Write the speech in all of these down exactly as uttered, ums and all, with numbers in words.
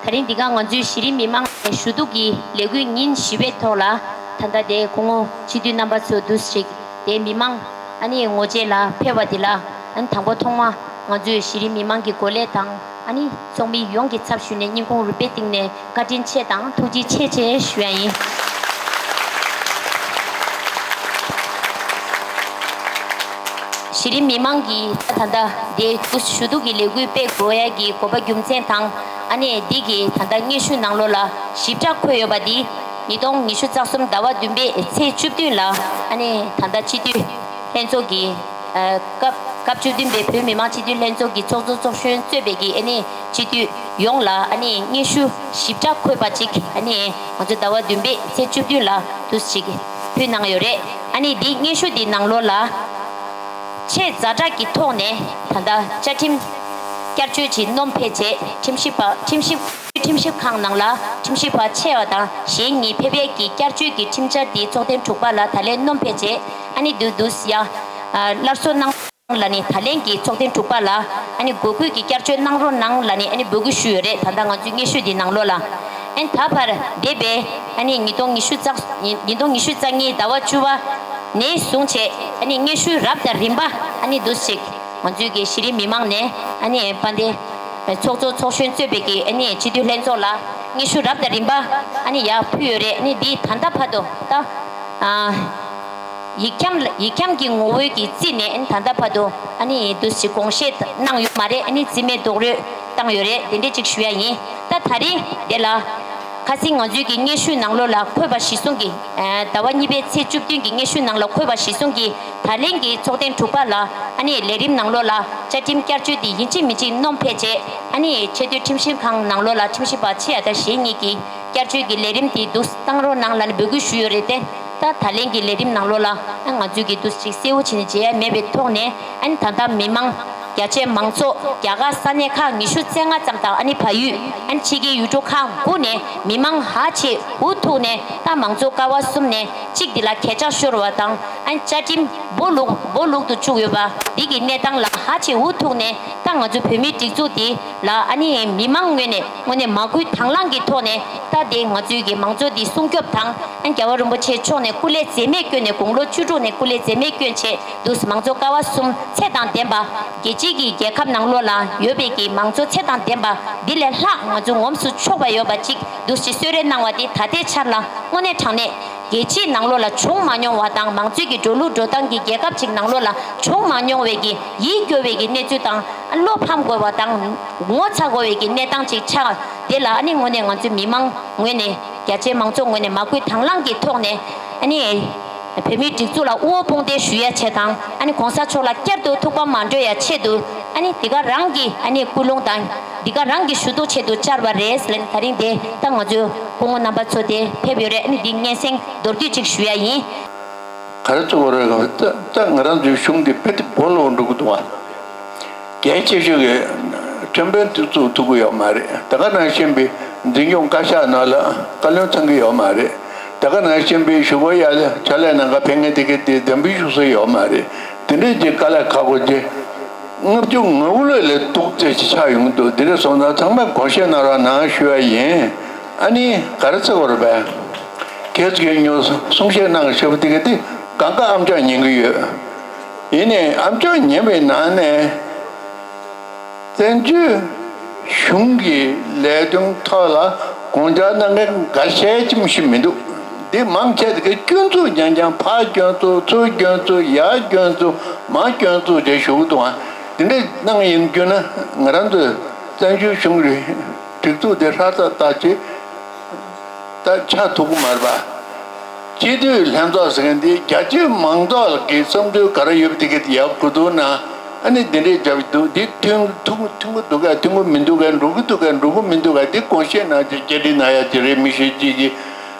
ད་རིང་འདི་ག་ང་ཚོའི་གཞི་རིམ་མི་མང་ཞུ་གཏུག་གི་ལས་འགུལ་ཉིན་བཞི་པའི་ཐོག་ལ། ད་ལྟ་དེ་སྐུ་ངོ་སྤྱི་འཐུས་རྣམ་པ་ཚོ་འདུས་ཅིག་དེ་མི་མང་ཨ་ནི་ངོ་བཅས་ལ་ཕེབས་པ་འདི་ལ། ཨ་ནི་དང་པོ་ཐོག་མ་ང་ཚོའི་གཞི་རིམ་མི་མང་གི་འགོ་ལས་དང་། ཨ་ནི་ཚོགས་མི་ཡོངས་ཀྱི་ཚབ་ཞུས་ནས་སྙིང་ཁུང་རུས་པའི་གཏིང་ནས་བཀའ་དྲིན་ཆེ་དང་ཐུགས་རྗེ་ཆེ་ཆེ་ཞུ་ཡ་ཡིན། གཞི་རིམ་མི་མང་གིས་ད་ལྟ་དེ་ཞུ་གཏུག་གི་ལས་འགུལ་སྤེལ་དགོས་ཡ་གི་དགོས་པ་རྒྱུ་མཚན་དང་། ཨ་ནི་འདི་གི་ད་ལྟ་སྙན་ཞུ་ནང་ལོགས་ལ་ཞིབ་ཕྲ་འཁོད་ཡོད་པ་འདི་ཉིས་སྟོང་ཉི་ཤུ་རྩ་གསུམ་ཟླ་བ་བདུན་པའི་ཚེས་བཅུ་བདུན་ལ། ཨ་ནི་ད་ལྟ་སྤྱི་འཐུས་ལྷན་ཚོགས་ཀྱི་ཨ་སྐབས་སྐབས་བཅུ་བདུན་པའི་བོད་མི་མང་སྤྱི་འཐུས་ལྷན་ཚོགས་ཀྱི་ཚོགས་གཙོ་ཚོགས་གཞོན་གཙོས་པའི་གི་ཨ་ནི་སྤྱི་འཐུས་ཡོངས་ལ་ཨ་ནི་སྙན་ཞུ་ཞིབ་ཕྲ་འཁོད་པ་ཅིག་ཨ་ནི་ང་ཚོ་ཟླ་བ་བདུན་པའི་ཚེས་བཅུ་བདུན་ལ་དུས་ཅིག་ཕུལ་གནང་ཡོད་རེད། ཨ་ནི་འདི་སྙན་ཞུ་འདི་ནང་ལོགས་ལ་ཆེས་ཛ་དྲག་གི་ཐོག་ནས་ད་ལྟ་བཅའ་ཁྲིམས་བསྐྱར་བཅོས་ཀྱི་སྣོན་ཕེབས་རྗེས། ཁྲིམས་ཞིབ་པ་ཁྲིམས་ཞིབ་ཁྲིམས་ཞིབ་ཁང་ནང་ལ་ཁྲིམས་ཞིབ་པ་ཆེ་བ་དང་གཞན་གཉིས་ཕེབས་པའི་གི་བསྐྱར་བཅོས་ཀྱི་ཁྲིམས་འཆར་འདི་ཚོགས་ཐེངས་དྲུག་པ་ལ་ད་ལན་སྣོན་ཕེབས་རྗེས། ཨ་ནི་འདི་འདུག་ཡ། ཨ་སླར་གསོ་གནང་ལ་ནི་ད་ལན་གྱི་ཚོགས་ཐེངས་དྲུག་པ་ལ་ཨ་ནི་འགོ་ཁུལ་གྱི་བསྐྱར་བཅོས་གནང་རོགས་གནང་ལ་ནི་ཨ་ནི་འབོད་སྐུལ་ཞུས་ཡོད་རེད། ད་ལྟ་ང་ཚོའི་སྙན་ཞུ་འདི་ནང་ལོགས་ལ། ཨ་ནི་ད་བར་འདས་པའི་ཨ་ནི་ཉིས་སྟོང་ཉི་ཤུ་རྩ་ཉིས་སྟོང་ཉི་ཤུ་རྩ་གཉིས་ཟླ་བ་བཅུ་པ་ནས་བཟུང་བྱས། ཨ་ནི་སྙན་ཞུ་རབ་དང་རིམ་པ་ཨ་ནི་འདུག་ཅིག་ང་ཚོའི་གི་གཞི་རིམ་མི་མང་ནས་ཨ་ནི་དཔལ་ལྡན་ཚོགས་གཙོ་ཚོགས་གཞོན་གཙོས་པའི་གི་ཨ་ནི་སྤྱི་འཐུས་ལྷན་ཚོགས་ལ་སྙན་ཞུ་རབ་དང་རིམ་པ་ཨ་ནི་ཡར་ཕུལ་ཡོད་རེད། ཨ་ནི་འདི་ད་ལྟ་བར་དུ་ད་ཨ། ཡིག་འཁྱམ་ཡིག་འཁྱམ་གྱི་ངོ་བོའི་གི་རྩིས་ནས་ཨ་ནི་ད་ལྟ་བར་དུ་ཨ་ནི་འདུག་ཅིག་དགོངས་བཞེས་གནང་ཡོད་མ་རེད། ཨ་ནི་རྩིས་མེད་རྡོག་རོལ་བཏང་ཡོད་རེད། དེ་འདྲས་ཅིག་ཞུ་ཡ་ཡིན། ད་ད་རིང་དེ་ལ་ཁ་སང་ང་ཚོའི་གི་སྙན་ཞུའི་ནང་ལོགས་ལ་འཁོད་པ་གཞིར་བཟུང་གི་ཟླ་བ་གཉིས་པའི་ཚེས་བཅུ་བདུན་གྱི་སྙན་ཞུ་ནང་ལ་འཁོད་པ་གཞིར་བཟུང་གི་ད་ལན་གྱི་ཚོགས་ཐེངས་དྲུག་པ་ལ་ཨ་ནི་ལས་རིམ་ནང་ལོགས་ལ་བཅའ་ཁྲིམས་བསྐྱར་བཅོས་དེ་ཡིན་གཅིག་མིན་གཅིག་སྣོན་ཕེབས་རྗེས། ཨ་ནི་ཆེས་མཐོའི་ཁྲིམས་ཞིབ་ཁང་ནང་ལོགས་ལ་ཁྲིམས་ཞིབ་པ་ཆེ་ཡ་དང་གཞན་གཉིས་ཀྱིས་བསྐྱར་བཅོས་ཀྱི་ལས་རིམ་དེ་འདུག་བཏང་རོགས་གནང་ལ་ནི་འབོད་སྐུལ་ཞུས་ཡོད་རེད་དེ། ད་ད་ལན་གྱི་ལས་རིམ་ནང་ལོགས་ལ་ཨ་ང་ཚོས་ཀྱི་འདུག་ཅིག་གསལ་བོ་བྱས་ནས་མཇལ་ཡ་མེད་པའི་ཐོག་ནས། ཨ་ནི་ད་ལྟ་མི་མང་རྒྱ་ཆེའི་མང་ཚོགས་རྒྱ་གར་ས་གནས་ཁག་ཉི་ཤུ་རྩ་ལྔ་ཙམ་དང་། ཨ་ནི་བལ་ཡུལ། ཨ་ནི་ཕྱི་རྒྱལ་ཡུལ་གྲུ་ཁག་དགུ་ནས་མི་མང་ཧ་ཅང་འུ་ཐུག་ནས། ད་མང་གཙོ་ཀ་བ་གསུམ་ནས་གཅིག་འདི་ལ་གས་ཆག་ཤོར་བ་དང་། ཨ་ནི་བཅའ་ཁྲིམས་སྦོ་ལུག་སྦོ་ལུག་ཏུ་བཅུག་ཡོད་པ་འདི་གི་གནས་སྟངས་ལ་ཧ་ཅང་འུ་ཐུག་ནས། ད་ང་ཚོ་བོད་མིའི་སྒྲིག་འཛུགས་འདི་ལ་ཨ་ནི་མི་མང་ངོས་ནས་དངོས་གནས་མ་བསྐུལ་དང་བླངས་ཀྱི་ཐོག་ནས། ད་དེ་ང་ཚོའི་གི་མང་གཙོ་འདི་སྲུང་སྐྱོབ་དང་། ཨ་ནི་རྒྱལ་བ་རིན་པོ་ཆེ་མཆོག་ནས་སྐུ་ལས་འཛེམས་མེད་བསྐྱོན་ནས། དགུང་ལོ་བཅུ་དྲུག་ནས་སྐུ་ལས་འཛེམས་མེད་བསྐྱོན་བྱས། འདུག་མང་གཙོ་ཀ་བ་གསུམ་ཚད་དང་ལྡན་པ། རྒྱལ་སྤྱིའི་གི་རྒྱལ་ཁབ་ནང་ལོགས་ལ་ཡོད་པའི་གི་མང་གཙོ་ཚད་དང་ལྡན་པ་འདི་ལས་ལྷག་ང་ཚོ་ངོམ་སུ་ཆོག་པ་ཡོད་པ་ཅིག་འདུག་ཅིག་གསོལ་རས་གནང་བ་འདི་ད་ལྟའི་ཆར་ལ་དངོས་གནས་དྲང་གནས་རྒྱལ་སྤྱིའི་ནང་ལོགས་ལ་བྱུང་མ་མྱོང་བ་དང་། མང་གཙོའི་གི་འགྲོ་ལུགས་འགྲོ་སྟངས་ཀྱི་རྒྱལ་ཁབ་ཅིག་ནང་ལོགས་ལ་བྱུང་མ་མྱོང་བའི་གི་ཡིད་སྐྱོ་བའི་གི་གནས་ཚུལ་དང་། བློ་ཕམ་དགོས་པ་དང་ངོ་ཚ་དགོས་པའི་གི་གནས་སྟངས་ཅིག་ཆགས། དེ་ལ་ཨ་ནི་དངོས་གནས་ང་ཚོའི་མི་མང་ངོས་ནས། རྒྱ་ཆེའི་མང་ཚོགས་ངོས་ནས་མ་བསྐུལ་དང་བླངས་ཀྱི་ཐོག་ནས། ཨ་ནི་བོད་མིའི་སྒྲིག་འཛུགས་ལ་དབུ་བོ་དཔུང་འདེགས་ཞུ་ཡ་ཆེད་དང་། ཨ་ནི་གོང་ས་མཆོག་ལ་བསྐྱར་དུ་ཐུགས་ཕམ་མ་འགྲོ་ཡ་ཆེད་དུ། ཨ་ནི་འདི་ག་རང་གི་ཨ་ནི་སྐུལ་སློང་དང་འདི་ག་རང་གི་ཞུ་གཏུག་ཆེད་དུ་བཅར་བ་རེད་ཟེར་ལེ། ད་རིང་དེ་ད་ང་ཚོའི་སྐུ་ངོ་རྣམ་པ་ཚོ་དེ་ཕེབས་ཡོད་རེད། ཨ་ནི་འདི་སྙན་སེང་མདོར་བསྡུས་ཅིག་ཞུ་ཡ་ཡིན། ག་རེ་ཚོ་བ་རེད། ད་ད་ང་རང་ཚོའི་གཞུང་འདི་དཔེ་དེ་སྦོ་ལོག་འགྲོ་གི་འདུག་བ། གལ་ཆེ་ཤོས་ཀྱི་ཁྲིམས་དཔོན་དེ་བཙུགས་ཐུབ་ཀྱི་ཡོད་མ་རེད། ད་ག་ནང་བཞིན་པའི་འཛིན་སྐྱོང་བཀའ་ཤག་ནང་ལ་བཀའ་བློན་ཚང་གི་ཡོད་མ་རེད། ད་ག་ནང་བཞིན་པའི་ཞུ་བ་ཡ་ལ་ཕྱག་ལས་གནང་ག་ཕེབས་མཁན་དེ་གའི་དེ་འདེམས་པའི་བཞུགས་ས་ཡོད་མ་རེད། དེ་འདྲའི་ཅིག་དཀའ་ལས་ཁག་པོ་ཅིག་ལྔ་བཅུ་ང་དགུ་ལོ་ལས་སྡུག་ཙམ་ཅིག་ཆགས་ཡོང་གི་འདུག་དེ་འདྲ་སོང་ཙང་ཚང་མས་དགོངས་བཞེས་གནང་རོགས་གནང་ཞུ་བ་ཡིན། ཨ་ནི་ག་རེ་ཟེར་བ་རེད་པས། ཁྱེད་ཚོ་གིས་ཉོ་གསུང་བཤད་གནང་ཞེས་པ་དེ་ག་དེ་གང་ག་ཨམ་ཅོག་ཉན་གི་ཡོད། ཡིན་ནའི་ཨམ་ཅོག་ཉན་པའི་ནང་ནས་བཙན་བྱོལ་གཞུང་གི་ལས་དོན་ཐོག་ལ་དགོངས་འཆར་གནང་མཁན་འགའ་ཤས་ཅིག་ཞིག་མི་འདུག་འདི་མང་ཆེ་དེ་ག་སྐྱོན་འཛུགས་རྐྱང་རྐྱང་། ཕར་སྐྱོན་འཛུགས། ཚུར་སྐྱོན་འཛུགས། ཡར་སྐྱོན་འཛུགས། མར་སྐྱོན་འཛུགས་བྱས་བཞུགས་འདུག་ཨ། དེ་འདྲ་གནང་ཡིན་རྒྱུ་ན་ང་རང་ཚོའི་བཙན་བྱོལ་གཞུང་གི་སྒྲིག་འཛུགས་དེ་ཧྲ་ཏག་ཏག་ཅིག་ད་ཆགས་ཐུབ་ཀྱི་མ་རེད་པ། སྤྱི་འཐུས་ལྷན་ཚོགས་ཟེར་མཁན་འདི་རྒྱ་ཆེའི་མང་ཚོགས་ཀྱི་བསམ་ཚུལ་ག་རེ་ཡོད་པ་དེ་ག་དེ་ཡར་གོ་ཐུབ་ན། ཨ་ནི་འདི་འདྲའི་རྒྱབ་འདུག་འདི་མཐུན་མཐུན་མཐུན་གྱི་འདུག་ག་མཐུན་གྱི་མི་འདུག་ག་འགྲོ་གི་འདུག་ག་འགྲོ་གི་མི་འདུག་ག་འདི་དགོངས་བཞེས་གནང་བྱས་བསྐྱར་སྒྲིག་གནང་ཡ་ཅིག་རེད། མི་ཤེས་ཅིག་གིས་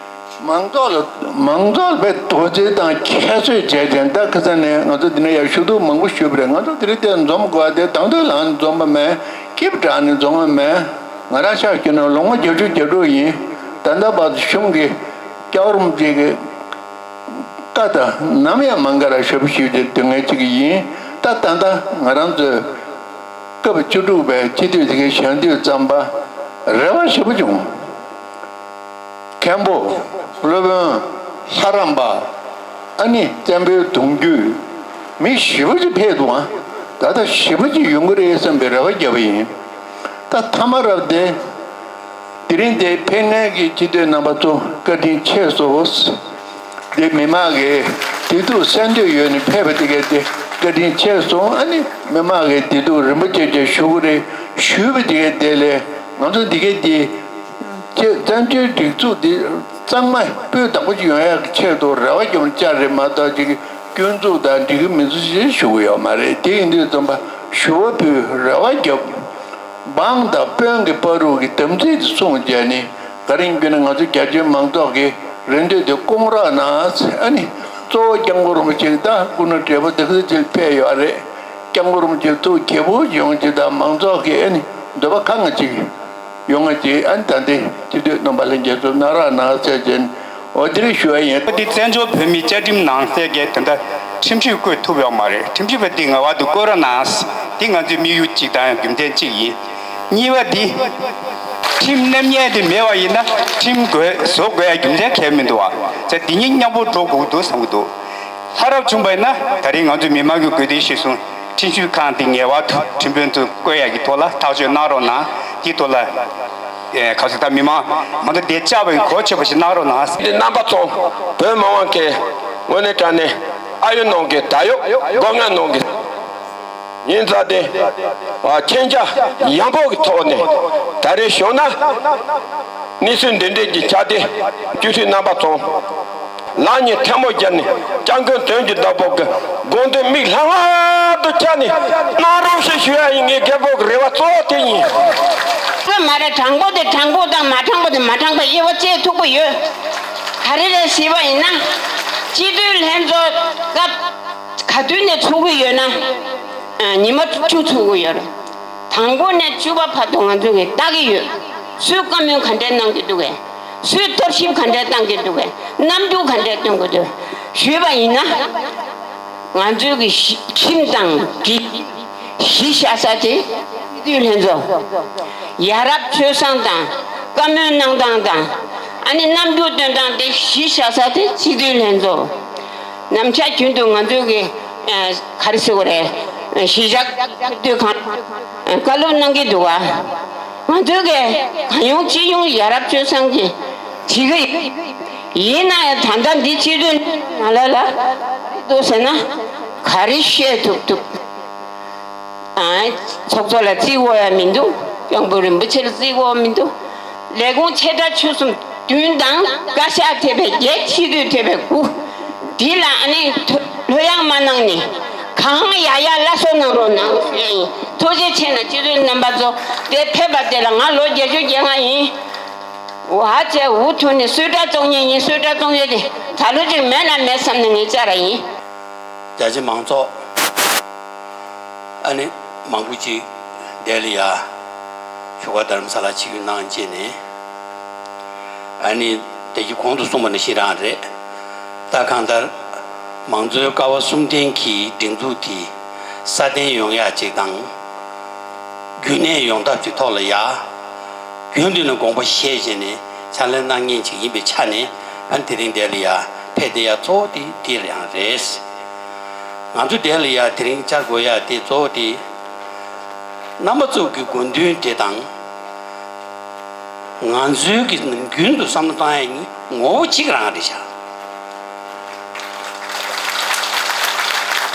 མང་ཚོགས་ལ་མང་ཚོགས་ལ་དཔེ་དོ་ཚིགས་དང་ཁྱད་གསོད་བྱས་ཏེ། ད་ཁ་སང་ནས་ང་ཚོ་འདི་ནས་ཡར་ཞུ་གཏུག་མང་པོ་ཞུས་པ་རེད། ང་ཚོ་འདི་རིང་དེ་འཛོམས་དགོས་པ་དེ་དང་དུ་ལངས་ནས་འཛོམས་པ་མེད། སྐྱིད་པོ་དྲགས་ནས་འཛོམས་པ་མེད། ང་རང་ཤག་གྱོན་ནས་ལོ་ངོ་བརྒྱད་ཅུ་གྱ་དྲུག་ཡིན། ད་ལྟ་བར་དུ་གཞུང་གི་སྐྱབས་རོམ་གཅིག་གི་བཀའ་དང་ནམ་ཡང་མ་འགལ་བར་ཞབས་ཞུ་བྱས་སྡོད་མཁན་གཅིག་ཡིན། ད་ད་ལྟ་ང་རང་ཚོའི་ སྐབས་བཅུ་དྲུག་པའི་སྤྱི་འཐུས་དེ་གའི་ཞལ་འདེབས་བརྩམས་པ་རེ་བ་ཞེ་པོ་བྱུང་། མཁན་པོ། སློབ་དཔོན། ལྷ་རམས་པ། ཨ་ནི་བཙན་པོའི་གདུང་རྒྱུད། མི་ཞེ་པོ་ཅིག་ཕེབས་འདུག་ཨ། ད་ལྟ་ཞེ་པོ་ཅིག་ཡོང་གི་རེད་བསམ་པའི་རེ་བ་བརྒྱབ་པ་ཡིན། ད་ཐ་མ་རབ་དེ། དེ་རིང་དེ་ཕེབས་མཁན་གྱི་སྤྱི་འཐུས་རྣམ་པ་ཚོ་བཀའ་དྲིན་ཆེ་ཞུ། དེ་མི་མང་གིས་བདེ་སྡུག་གསལ་འདོད་ཡོད་ནས་ཕེབས་པ་དེ་གས་དེ་བཀའ་དྲིན་ཆེ་ཞུ། ཨ་ནི་མི་མང་གིས་བདེ་སྡུག་རིན་པོ་ཆེ་ཆེ་ཞུ་གི་རེད་ཞུས་པ་དེ་གས་དེ་ལས་ང་ཚོ་འདི་གས་དེ་བཙན་བྱོལ་སྒྲིག་འཛུགས་འདི་གཙང་མ་སྤུས་དག་པོ་ཞིག་ཡོང་ཡག་གི་ཆེད་དུ་རེ་བ་རྒྱབ་ན་བཅར་རེད་མ་གཏོགས་ཅིག་སྐྱོན་འཛུགས་དང་འགྲིག་གི་མི་འཛུགས་ཞེས་ཞུ་གི་ཡོད་མ་རེད། དེ་ཡིན་དུས་ཙམ་པ་ཞུ་བ་ཕུལ་རེ་བ་རྒྱབ། འབངས་དང་དཔོན་གྱི་བར་དུ་གི་དམ་ཚིག་དེ་སྲུང་བྱས་ནས་ག་རེ་ཡིན་རྒྱུ་ན་ང་ཚོ་རྒྱ་ཆེའི་མང་ཚོགས་ཀྱི་རེ་འདོད་དེ་སྐོང་རོགས་གནང་། ཨ་ནི་གཙོ་བོ་སྐྱབས་མགོན་རིན་པོ་ཆེ་ད་སྐུ་ན་བགྲེས་པོ་དེ་ག་ཚོད་ཅིག་ཕེབས་ཡོད་རེད། སྐྱབས་མགོན་རིན་པོ་ཆེ་ཐུགས་དགྱེས་པོ་ཡོང་ཅིག་དང་མང་ཚོགས་ཀྱི་ཨ་ནི་འདོད་པ་ཁ་ང་ཅིག་ཡོང་ང་ཅིག་ཨ་ནི་ད་འདི་སྤྱི་འཐུས་རྣམ་པ་ལྷན་རྒྱས་ཚོ་གནང་རོགས་གནང་ཟེར་བྱས་ནས་འོ་དེ་རིགས་ཞུ་བ་ཡིན། འདི་བཙན་བྱོལ་བོད་མིའི་བཅའ་ཁྲིམས་ནང་གསལ་གྱི་དེ་འདྲ་ཁྲིམས་ཞིབ་བཀོད་ཐུབ་ཡོད་མ་རེད། ཁྲིམས་ཞིབ་པ་འདི་ངེས་པར་དུ་བཀོད་རོགས་གནང་། འདི་ང་ཚོའི་དམིགས་ཡུལ་གཅིག་དང་རྒྱུ་མཚན་གཅིག་ཡིན། གཉིས་པ་འདི། ཁྲིམས་མནན་མཁན་དེ་མེད་པ་ཡིན་ན་ཁྲིམས་དགོས་བཟོ་དགོས་ཡ་རྒྱུ་མཚན་གང་ཡང་མི་འདུག་བ། ཚེ་འདི་གཉིས་མཉམ་པོ་འགྲོ་དགོས་འདུག་བསམ་གྱི་འདུག་ལྷ་རབ་བྱུང་བ་ཡིན་ན་ད་རིང་ང་ཚོའི་མི་མང་གི་དགོས་འདུན་གཞིར་བཟུང་ཁྲིམས་ཞིབ་ཁང་འདི་ངེས་པར་དུ་ཁྲིམས་དཔོན་ཚོས་བཀོད་ཡ་གི་ཐོག་ལ་ཐག་གཅོད་གནང་རོགས་གནང་། འདིའི་ཐོག་ལ་ཨེ་ག་ཚོད་ད་མི་མང་ང་ཚོ་བདེ་འཇགས་པའི་གོ་ཆོད་པ་ཞིག་གནང་རོགས་གནང་། འདི་རྣམ་པ་ཚོ་བོད་མི་མང་གི་ངོས་ནས་དྲང་གནས་ཨ་ཡོད་ནང་གི་ད་ཡོད་སྒོ་ང་ནང་གི་ཉིན་མཚན་དེ་མཁྱེན་རྒྱ་ཡངས་པོ་གི་ཐོག་ནས་ད་རེས་བྱུང་ན་གནས་ཚུལ་འདི་འདྲས་ཀྱི་ཆ་དེ་སྤྱི་འཐུས་རྣམ་པ་ཚོ་ལག་གཉིས་ཐལ་མོ་སྦྱར་ནས་སྐྱབས་མགོན་དོན་གྱི་བདག་པོ་གི་དགོངས་དོན་མིག་ལྷང་ལྷང་དུ་འཆར་ནས་གནང་རོགས་ཞེས་ཞུ་ཡ་ཡིན། ངའི་རྒད་པོ་གི་རེ་བ་གཙོ་བོ་དེ་ཡིན། དངོས་མ་རེད། དྲང་པོ་དེ་དྲང་པོ་དང་མ་དྲང་པོ་དེ་མ་དྲང་པོ་དབྱེ་བ་བཅད་ཐུབ་ཀྱི་ཡོད། ག་རེ་རེད་ཟེར་བ་ཡིན་ན། སྤྱི་འཐུས་ལྷན་ཚོགས་སྐབས་ག་དུས་ནས་ཚོགས་ཀྱི་ཡོད་ན། ཨ། ཉི་མ་བཅུ་ཚོགས་ཀྱི་ཡོད་རེད། དང་པོ་ནས་བཅུ་པ་བར་དུ་ང་ཚོ་གིས་ལྟ་གི་ཡོད། སུས་བཀའ་མོལ་ག་འདྲས་གནང་གི་འདུག་གས། སུས་བརྟག་ཞིབ་ག་འདྲས་གཏང་གི་འདུག་གས། རྣམ་འགྱུར་ག་འདྲས་སྟོན་གི་འདུག་ཞུས་པ་ཡིན་ན། ང་ཚོའི་གི་གཞི་ཁྲིམས་དང་གི་གཞི་བཞག་ས་དེ་སྤྱི་འཐུས་ལྷན་ཚོགས། ཡ་རབས་སྤྱོད་བཟང་དང་བཀའ་མོལ་གནང་སྟངས་དང་། ཨ་ནི་རྣམ་འགྱུར་སྟོན་སྟངས་དེ་གཞི་བཞག་ས་དེ་སྤྱི་འཐུས་ལྷན་ཚོགས། ནམ་ཞག་རྒྱུན་དུ་ང་ཚོའི་གི་ཨ། ག་རེ་ཟེར་དགོས་རེད། གཞིས་ཆགས་འདུས་ཁང་བཀའ་སློབ་གནང་གི་འདུག་ག་ང་ཚོའི་གི་གང་ཡོང་ཅི་ཡོང་ཡ་རབས་སྤྱོད་བཟང་གི་བྱེད་ཀྱི་ཡིན་ན་ཡང་ད་ལྟ་འདི་སྤྱི་འཐུས་ནང་ལ་ལ་འདུག་ཟེར་ན་ག་རེ་བཤད་ཐུབ་ཐུབ། ཨ། ཚོགས་གཙོ་ལ་བརྩི་དགོས་ཡ་མི་འདུག་སྐྱབས་མགོན་རིན་པོ་ཆེ་ལ་བརྩི་དགོས་མི་འདུག་ལས་ཁུངས་ཆེ་ཕྲ་ཆུང་གསུམ་བདུན་དང་བཀའ་ཤག་ཐེ་བའི་བརྒྱད། སྤྱི་འཐུས་ཐེ་བའི་དགུ། འདི་ལ་ཨ་ནི་ལྷོད་ཡངས་མ་གནང་ནས་གང་ཡག་ཡག་སླར་གསོ་གནང་རོགས་གནང་ཞུ་ཡ་ཡིན། ཐུགས་རྗེ་ཆེ་གནང་། སྤྱི་འཐུས་རྣམ་པ་ཚོ་དེ་ཕེབས་པ་དེ་ལ་ང་ལོ་བརྒྱད་ཅུ་གྱ་ལྔ་ཡིན། འུ་ཧ་ཅེ་འུ་ཐུག་ནས་གསོལ་ཁྲག་བཙོང་མཁན་ཡིན། གསོལ་ཁྲག་བཙོང་མཁན་དེ་ད་ལོ་ཅིག་མེད་ན་མེད་བསམ་ནས་ངས་བཅར་བ་ཡིན། རྒྱ་ཆེ་མང་ཚོགས་ཨ་ནི་མང་པོ་ཅིག་འདི་ལ་ཡ་བཞུགས་སྒར་རྡ་རམ་ས་ལ་ཆིབས་བསྒྱུར་གནང་རྗེས་ནས་ཨ་ནི་དེ་གི་གོང་དུ་གསུངས་པ་ནང་བཞིན་རང་རེད། ད་གང་ལྟར་མང་གཙོའི་ཀ་བ་གསུམ་ལྡན་གྱི་སྒྲིག་འཛུགས་དེ་སྲ་བརྟན་ཡོང་ཡག་ཅིག་དང་། རྒྱུན་གནས་ཡོང་ཐབས་ཀྱི་ཐོག་ལ་ཡ། རྒྱུན་དུ་ནས་དགོངས་པ་བཞེས་བྱས་ནས་ཕྱག་ལས་གནང་མཁན་ཅིག་ཡིན་པའི་ཆ་ནས་ཨ་ནི་དེ་རིང་འདིར་ཡ་ཕེབས་བསྡད་ཡ་གཙོ་བོ་དེ་འདིར་ཡང་རེད། ང་ཚོ་འདིར་ལ་ཡ་དེ་རིང་བཅར་དགོས་ཡ་དེ་གཙོ་བོ་དེ། རྣམ་པ་ཚོ་གི་དགོས་འདུན་དེ་དང་། ང་ཚོའི་གི་རྒྱུན་དུ་བསམ་བློ་བཏང་ཡ་གཉིས་ངོ་བོ་གཅིག་རང་རེད་ཤག་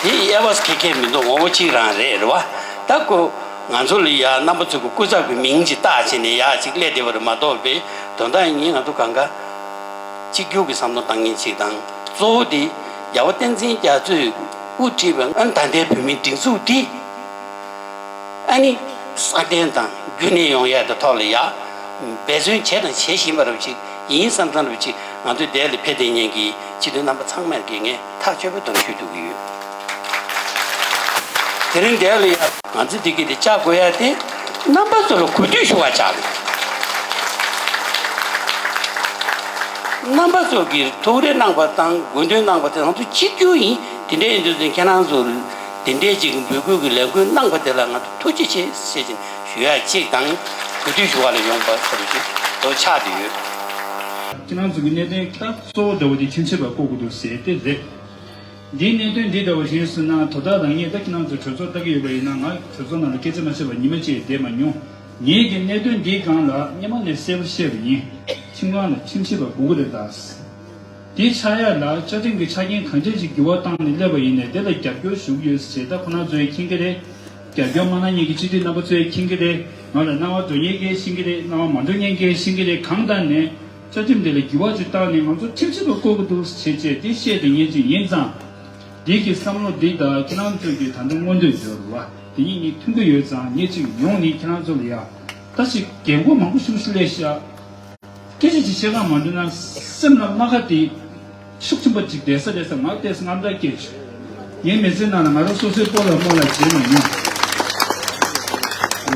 དེ་དབྱེ་བ་ཁེ་ཁེ་མི་འདུག་ངོ་བོ་གཅིག་རང་རེད། རེད་བ། ད་ཁོ་ང་ཚོ་ལ་ཡ་རྣམ་པ་ཚོ་གི་སྐུ་ཚབ་ཀྱི་མིང་ཅིག་བཏགས་བྱས་ནས་ཡ་ཅིག་སླེབས་བསྡད་པ་རེད་མ་གཏོགས་པའི་དོན་དག་ཡིན་ང་ཚོ་གང་ག་གཅིག་གྱུར་གྱི་བསམ་བློ་བཏང་མཁན་ཅིག་དང་གཙོ་བོ་དེ་རྒྱལ་བ་བསྟན་འཛིན་རྒྱ་མཚོས་དབུ་ཁྲིད་པའི་ཨ་ནི་ད་ལྟའི་བོད་མིའི་སྒྲིག་འཛུགས་དེ། ཨ་ནི་སྲ་བརྟན་དང་རྒྱུན་གནས་ཡོང་ཡ་དེ་ཐོག་ལ་ཡ་འབད་བརྩོན་བྱས་དང་བྱེད་བཞིན་པ་རབ་ཅིག་ཡིན་བསམ་བསམ་རབ་ཅིག་ང་ཚོའི་འདས་ལ་ཕེབས་བསྡད་མཁན་གྱི་སྤྱི་འཐུས་རྣམ་པ་ཚང་མར་གྱི་ངས་ཐག་ཆོད་པོའི་གདེང་ཚོད་ཐུག་གི་ཡོད། དེ་རིང་འདས་ལ་ཡ་ང་ཚོ་འདི་གི་དེ་བཅར་དགོས་ཡ་དེ་རྣམ་པ་ཚོ་ལ་གུས་འདུད་ཞུ་བ་བཅར་རྣམ་པ་ཚོ་གིས་ཐུགས་རེ་གནང་བ་དང་དགོས་འདུན་གནང་བ་དེ་ང་ཚོ་གཅིག་གྱུར་ཡིན། དེ་འདྲ་ཡིན་དུས་ཁྱེད་རང་ཚོ། དེ་འདྲའི་ཅིག་འབོད་སྐུལ་གྱི་ལས་འགུལ་གནང་པ་དེ་ལ་ང་ཚོ་ཐུགས་རྗེ་ཆེ་ཟེར་བཞིན་ཞུ་ཡ་གཅིག་དང་། གུས་འདུད་ཞུ་བ་ལ་ཡོང་པ་ཙམ་ཞིག་དོ་ཆགས་བསྡད་ཡོད། ཁྱེད་རང་ཚོ་གི་གནད་དོན་ད་གཙོ་བོ་འདྲ་བོ་དེ་ཁྱིམ་མཚེས་པ་བསྐོ་དགོས་འདུག་ཟེར་དེ་རེད། འདིའི་གནད་དོན་འདི་འདྲ་བ་ཞིག་ཟེར་ན། དོ་བདག་རང་ཉིད་ད་ཁྱེད་རང་ཚོ་གྲོས་ཚོགས་ལྟ་གི་ཡོད་པ་ཡིན་ན། ང་གྲོས་ཚོགས་ནང་ལ་སྐད་ཆ་མ་བཤད་པར་ཉི་མ་གཅིག་བསྡད་མ་མྱོང་། ངེད་ཀྱིས་གནད་དོན་འདིའི་སྒང་ལ་སྔོན་མ་ནས་གསལ་པོ་བཤད་པ་ཡིན། ཁྱིམ་ཚང་ལ་ཁྱིམ་མཚེས་པ་དགོས་ཀྱི་རེད་ད། དེ་ཆགས་ཡ་ལ་བཅའ་ཁྲིམས་ཀྱི་ཆ་རྐྱེན་གང་ཅི་ཞིག་འགྱུར་བ་བཏང་ནས་སླེབས་པ་ཡིན་ནའི། དེ་ལ་རྒྱབ་སྐྱོར་ཞུ་གི་ཡོད་ཟེར། ད་ཁོ་རང་ཚོས་མཁྱེན་གྱི་རེད། རྒྱབ་སྐྱོར་མ་གནང་མཁན་གྱི་སྤྱི་འཐུས་རྣམ་པ་ཚོས་མཁྱེན་གྱི་རེད། ང་ལ་སྣང་བ་འགྲོ་མཁན་གྱིས་ཤེས་ཀྱི་རེད། སྣང་བ་མ་འགྲོ་མཁན་གྱིས་ཤེས་ཀྱི་རེད། གང་ལྟར་ནས་བཅའ་ཁྲིམས་དེ་ལ་འགྱུར་བ་ཅིག་བཏང་ནས་ང་ཚོ་ཁྲིམས་ཞིབ་པ་བསྐོ་གི་འདུག་ཟེར་བྱས་དེ་བཤད་དེ་ངས་ཅིག་ཡིན་ཙང་། འདི་གི་བསམ་བློ་འདི་དང་ཁྱེད་རང་ཚོ་གི་ད་ལྟ་མངོན་འདོད་ཡོད་རེད་བ། དེ་གཉིས་གཉིས་མཐུན་གྱི་ཡོད་ཙང་། ངས་ཅིག་ཡོང་ནས་ཁྱེད་རང་ཚོ་ལ་ཡ་ད་ཅིག་རྒན་གོག་མང་པོ་ཞིག་སླེབས་ཤག་སྐད་ཆ་ཅིག་བཤད་ག་མ་འགྲོ་ན་སེམས་ལ་རྨ་ཁ་དེ་ཤུགས་ཆེན་པོ་ཅིག་བསྡད་ས་བསྡད་ས། ང་བལྟས་ས་ང་འདྲ་སྐད་ཆ། ངའི་མི་ཚེ་ནང་ལ་ང་རང་སོ་སོའི་སྤོ་ལགས་རྨོ་ལགས་བྱས་མ་མྱོང་། རེད་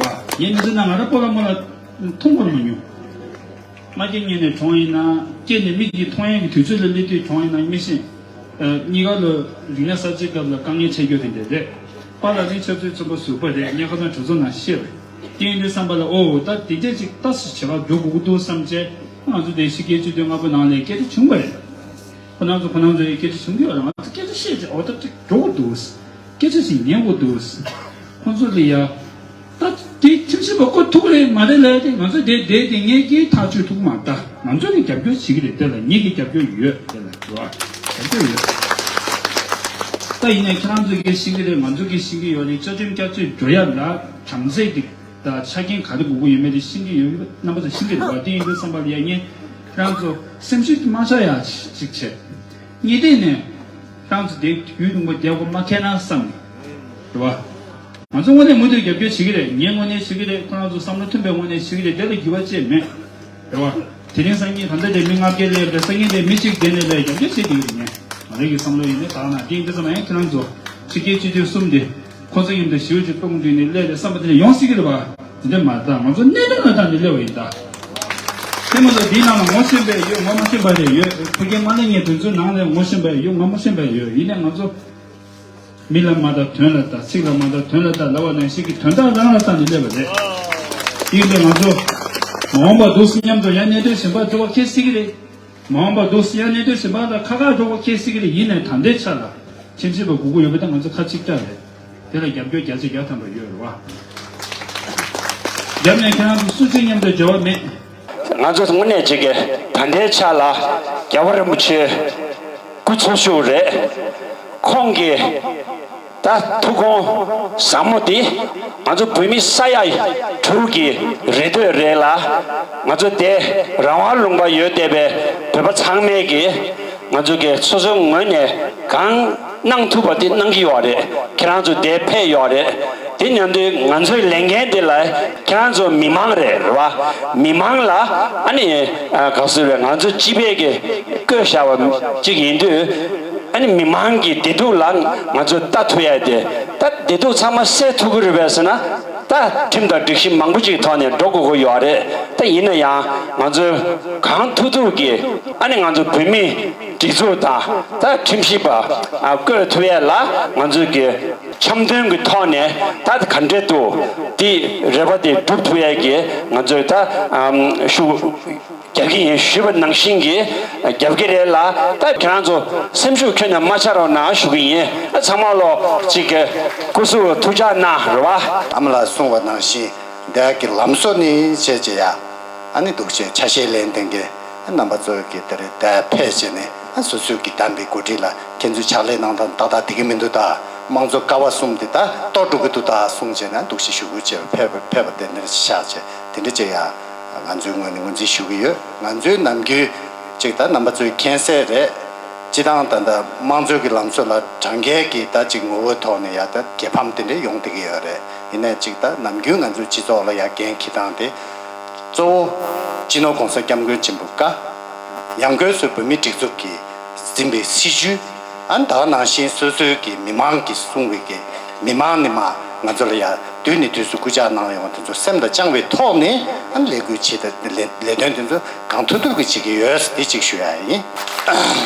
བ། ངའི་མི་ཚེ་ནང་ང་རང་སྤོ་ལགས་རྨོ་ལགས་མཐོང་བར་མ་མྱོང་། མ་སྐྱེས་ཉིན་ནས་གྲོངས་ཡིན་ན། སྐྱེས་ནས་མིག་གིས་མཐོང་ཡག་གི་དུས་ཚོད་ལ་སླེབས་དུས་གྲོངས་ཡིན་ན་མི་ཤེས། ཨ། གཉིས་ཀ་ལ་རིག་གནས་གསར་བརྗེའི་སྐབས་ལ་དཀའ་ངལ་འཕྲད་རྒྱུ་དེ་འདྲ་རེད། པཱ་ལགས་ནི་ཆབ་སྲིད་བཙོན་པ་ཟུར་པ་རེད། ངས་ཁ་སང་གྲོས་ཚོགས་ནང་བཤད་པ་རེད། དེ་ཡིན་དུས་བསམ་པ་ལ། ཨོ། ད་དེ་འདྲ་ཅིག་ལྟ་ཞིབ་བྱེད་ག་འགྲོ་དགོས་ཀྱི་འདུག་བསམ་བྱས། ང་ཚོ་དེ་ཕྱི་རྒྱལ་སྤྱི་འཐུས་ལྔ་པོ་ནང་ལ་སྐད་ཆ་བྱུང་བ་རེད། ཁོ་རང་ཚོ་ཁོ་རང་ཚོའི་སྐད་ཆ་བྱུང་གི་ཡོད་རེད། ང་ཚོ་སྐད་ཆ་བཤད་བྱས། ཨོ། ད་ཅིག་འགྲོ་དགོས་འདུག་སྐད་ཆ་ཞིག་ཉན་དགོས་འདུག་ཁོ་ཚོ་ལ་ཡ། ད་དེ་ཁྲིམས་ཞིབ་པ་བསྐོ་ཐུབ་རེད་མ་རེད་ལབ་དེ། ང་ཚོ་དེ་བསྡད་དེ་ངས་ཀྱིས་ཐག་གཅོད་ཐུབ་མ་རེད། ད་ང་ཚོ་ནི་རྒྱབ་སྐྱོར་བྱེད་ཀྱི་རེད། དེ་ལ་ངེད་ཀྱི་རྒྱབ་སྐྱོར་ཡོད། དེ་ལ་རྒྱབ་སྐྱོར་ཡོད། ད་ཡིན་ནའི་ཁྱེད་རང་ཚོ་གིས་ཤེས་ཀྱི་རེད། ང་ཚོ་གིས་ཤེས་ཀྱི་ཡོད་རེད། བཅའ་ཁྲིམས་བསྐྱར་བཅོས་འགྲོ་ཡ་ལ་གྲངས་ཚད་ཀྱི་ད་ཆ་རྐྱེན་ག་རེ་དགོས་ཀྱི་ཡོད་མེད་དེ་ཤེས་ཀྱི་ཡོད། རྣམ་པ་ཚོ་ཤེས་ཀྱི་རེད་བ། དེ་ཡིན་དུས་བསམ་པ་ལ་ཡ། ངས་ཁྱེད་རང་ཚོ་སེམས་ཤུགས་མ་ཆག་ཡ་ཅིག་བྱས། གཉིས་ནས་ཁྱེད་རང་ཚོ་དེ་ཡུན་རིང་པོ་བསྡད་དགོས་མ་ཁེལ་ན་བསམ་གི་རེད་བ། ང་ཚོ་དངོས་གནས་མུ་མཐུད་རྒྱབ་སྐྱོར་བྱེད་ཀྱི་རེད། ངས་དངོས་གནས་བྱེད་ཀྱི་རེད། ཁོ་རང་ཚོ་བསམ་བློ་མཐུན་པའི་ངང་ནས་བྱེད་ཀྱི་རེད། དེ་ལ་འགྱུར་བ་ཅིག་མེད། རེད་བ། དེ་རིང་སང་ཉིན་ད་ལྟ་དེ་མི་ལྔ་བརྒྱ་སླེབས་རེད། སང་ཉིན་དེ་མི་གཅིག་དེ་ནས་སླེབས། རྒྱབ་སྐྱོར་བྱེད་ཀྱི་ཡོད་ངས། ང་རང་གི་བསམ་བློ་ཡིན་ནའི་ད་ན་དེ་ཡིན་དུས་ཙམ་ཡང་ཁྱེད་རང་ཚོ་ཕྱི་རྒྱལ་སྤྱི་འཐུས་གསུམ་དེ་ཁོ་ཚོ་མཉམ་དུ་ཞི་བའི་ཆོས་སྤོང་བྱས་ནས་སླེབས་རེད་བསམ་པ་དེ་འདྲ་ཡོང་སྲིད་ཀྱི་རེད་བ། དེ་འདྲ་མ་རེད། ད་ང་ཚོ་གནད་དོན་ལ་བལྟས་ནས་སླེབས་པ་ཡིན་ད། དེ་མ་གཏོགས་འདིའི་ནང་ལ་ངོ་ཤེས་པ་ཡོད། ངོ་མ་ཤེས་པ་རེ་ཡོད། ཕ་གིའི་དམག་ལས་ངན་དེ་ཚོའི་ནང་ལ་ངོ་ཤེས་པ་ཡོད། ངོ་མ་ཤེས་པ་ཡོད། ཡིན་ནའི་ང་ཚོ་མི་ལ་མ་ལྟ་དོན་ལ་ལྟ། ཚིག་ལ་མ་ལྟ་དོན་ལ་ལྟ་ལབ་པ་ནང་བཞིན་གྱི་དོན་དག་རང་ལ་ལྟ་ནས་སླེབས་པ་རེད། ཡིན་ཏེ་ང་ཚོ་མ་འོངས་པ་འདུག་སེ་མཉམ་དུ་ཡང་གནད་དོན་གཞན་པ་འགྲོ་བ་ཁེལ་སྲིད་ཀྱི་རེད། མ་འོངས་པ་འདུག་སེ་ཡང་གནད་དོན་གཞན་པ་ལ་ཁག་ཁག་འགྲོ་བ་ཁེལ་སྲིད་ཀྱི་རེད། ཡིན་ནའི་ད་ལྟའི་ཆ་ལ་ཁྲིམས་ཞིབ་པ་དགོས་ཀྱི་ཡོད་པ་དེ་ང་ཚོ་ཁ་གཅིག་གྲགས་རེད། དེ་ལ་རྒྱབ་སྐྱོར་བརྒྱ་ཆ་བརྒྱ་ཐམ་པ་ཡོད་རེད་བ། རྒྱབ་ནས་ཁྱེད་རང་ཚོ་སུ་གཅིག་མཉམ་དུ་འབྲེལ་བ་མེད། ང་ཚོ་དངོས་གནས་ཅིག་གི་ད་ལྟའི་ཆ་ལ་རྒྱལ་བ་རིན་པོ་ཆེ་སྐུ་འཚོ་བཞུགས་རེད། ཁོང་གིས་ད་ཐུགས་དགོངས་ཟབ་མོ་འདི་ང་ཚོ་བོད་མི་ས་ཡ་དྲུག་གི་རེ་འདོད་རེད་ལ། ང་ཚོ་དེ་རང་དབང་ལུང་པ་ཡོད་བསྡད་པའི་བོད་པ་ཚང་མས་ཀྱི་ང་ཚོ་གི་སོ་སོའི་ངོས་ནས་གང་གནང་ཐུབ་པ་དེ་གནང་གི་ཡོད་རེད། ཁྱེད་རང་ཚོ་དེ་ཕེབས་ཡོད་རེད། དེ་མཉམ་དུ་ང་ཚོའི་ལས་འགན་དེ་ལ་ཁྱེད་རང་ཚོ་མི་མང་རེད། རེད་བ། མི་མང་ལ་ཨ་ནི་ཨ་ག་ཟེར་རེད། ང་ཚོ་སྤྱི་པའི་གི་བསྐོས་བཞག་པ་གཅིག་ཡིན་དུས། ཨ་ནི་མི་མང་གི་བདེ་སྡུག་ལ་ང་ཚོ་ལྟ་ཐུབ་ཡ་དེ། ད་བདེ་སྡུག་ཚང་མ་སེལ་ཐུབ་ཀྱི་རེད་པས་ཟེར་ན། ད་ཁྲིམས་དང་སྒྲིག་གཞི་མང་པོ་ཅིག་ཐོག་ནས་འགྲོ་དགོས་ཀྱི་ཡོད་རེད། ད་ཡིན་ན་ཡང་ང་ཚོས་གང་ཐུབ་ཐུབ་ཀྱིས་ཨ་ནི་ང་ཚོ་བོད་མིའི་སྒྲིག་འཛུགས་དང་ད་ཁྲིམས་ཞིབ་པ་ཨ་བསྐོས་ཐུབ་ཡས་ལ་ང་ཚོས་ཀྱི་འཆམ་མཐུན་གྱི་ཐོག་ནས་ད་ག་འདྲས་འདུག་དེ་རེ་བ་དེ་སྒྲུབ་ཐུབ་ཡས་ཀྱི་ང་ཚོས་ད་ཨམ་ཤུགས་རྒྱག་གི་ཡིན་ཞུས་པ་ནང་བཞིན་གྱི་རྒྱབ་ཀྱི་རེད་ལ། ད་ཁྱེད་རང་ཚོ་སེམས་ཤུགས་ཁྱོན་ནས་མ་ཆག་རོགས་གནང་ཞུ་གི་ཡིན། ཚང་མ་ལོ་གཅིག་གི་སྐུ་གཟུགས་ཐུགས་ཅག་གནང་རེད་བ། ཨ་མ་ལགས་གསུངས་པ་ནང་བཞིན་འདས་ཀྱི་ལམ་བཟོ་ནི་བྱས་བྱས་ཡ། ཨ་ནི་འདུག་བྱས་ཆ་ཤས་ལེན་ཐེངས་ཀྱི་རྣམ་པ་ཚོ་གི་དེ་རེད། འདས་ཕེབས་བྱས་ནས་ཨ་སོ་སོའི་གི་བདམས་པའི་འགོ་ཁྲིད་ལ་ཁྱེད་ཚོས་ཕྱག་ལས་གནང་སྟངས་ཏག་ཏག་བསྡད་ཀྱི་མི་འདུག་ད་དམངས་གཙོ་ཀ་བ་གསུམ་དེ་ད་གཏོར་འགྲོ་གི་འདུག་ད་གསུངས་བྱས་ན་འདུག་བྱས་ཞུ་སྐུལ་བྱས་ཕེབས་ཕེབས་པ་དེ་འདྲ་ཞིག་བཞག་བྱས་དེ་འདྲ་བྱས་ཡ། ང་ཚོའི་ངོས་ནས་ངོས་འཛིན་ཞུ་གི་ཡོད། ང་ཚོའི་ནམ་རྒྱུན་ཅིག་ད་རྣམ་པ་ཚོས་མཁྱེན་གསལ་རེད། སྤྱི་བཏང་ད་ལྟ་དམངས་གཙོའི་གི་ལམ་སྲོལ་ལ་དྲང་གནས་ཀྱི་ད་ཅིག་ངོ་བོའི་ཐོག་ནས་ཡ་ད་རྒྱལ་ཕམ་དེ་འདྲ་ཡོང་བསྡད་ཀྱི་ཡོད་རེད། ཡིན་ནའི་ཅིག་ད་ནམ་རྒྱུན་ང་ཚོའི་སྤྱི་ཚོགས་ལ་ཡ་འགན་འཁྱེར་སྟངས་དེ་གཙོ་བོ་སྤྱི་ནོར་༸གོང་ས་༸སྐྱབས་མགོན་ཆེན་པོ་ཀ་ཡང་སྒོས་སུ་བོད་མིའི་སྒྲིག་འཛུགས་ཀྱིས་འཛིན་པའི་སྲིད་བྱུས། ཨ་ནི་ད་ག་ནང་བཞིན་སོ་སོའི་གི་མི་མང་གིས་གསུངས་པའི་གི་མི་མང་ནི་མ་ང་ཚོ་ལ་ཡ་དུས་ནས་དུས་སུ་སྐུལ་ལྕག་གནང་ཡོང་བ་དེ་ཚོ་སེམས་དང་བཅངས་པའི་ཐོག་ནས་ཨ་ནི་ལས་འགུལ་བྱེད་ད་ལས་ལས་དོན་དེ་ཚོ་གང་ཐུབ་ཐུབ་ཀྱིས་བྱེད་ཀྱི་ཡོད་འདི་གཅིག་ཞུ་ཡ་ཡིན།